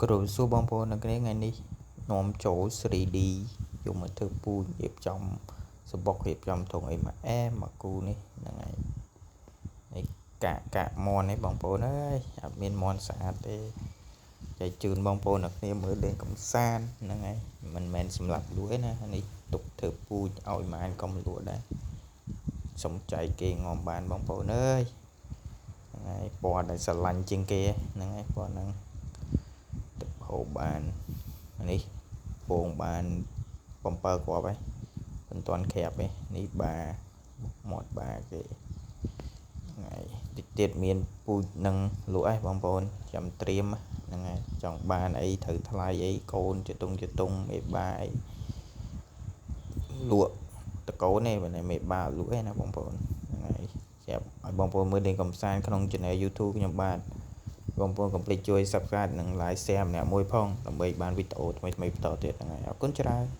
គោរពសួរបងប្អូនទាំងគ្នាថ្ងៃនេះនាំចូល 3D យកមកធ្វើពូជរៀបចំសំបុករៀបចំធុងអីមកអែមកគូនេះហ្នឹងហើយនេះកាក់កាក់មន់នេះបងប្អូនអើយអត់មានមន់ស្អាតទេចែកជូនបងប្អូនទាំងគ្នាមើលលេងកំសាន្តហ្នឹងហើយមិនមែនសម្រាប់លក់ទេណានេះទុកធ្វើពូជឲ្យម៉ានកុំលក់ដែរសុំចែកគេងំបានបងប្អូនអើយហ្នឹងហើយពណ៌ដែលស្រឡាញ់ជាងគេហ្នឹងហើយពណ៌ហ្នឹងទឹកហូបបាននេះពងបាន7គ្រាប់ហើយមិនទាន់ក្រាបទេនេះបាមាត់បាគេថ្ងៃតិចទៀតមានពូជនឹងលក់ឯងបងប្អូនចាំត្រៀមហ្នឹងហើយចង់បានអីត្រូវថ្លៃអីកូនចតុងចតុងមេបាអីលក់តកូនទេបើមេបាលក់ឯណាបងប្អូនហ្នឹងហើយស្រាប់ឲ្យបងប្អូនមើលលេងកំសាន្តក្នុង Channel YouTube ខ្ញុំបាទបងប្អូនកុំភ្លេចជួយ Subscribe និង Like Share ម្នាក់មួយផងដើម្បីបានវីដេអូថ្មីៗបន្តទៀតហ្នឹងហើយអរគុណច្រើន។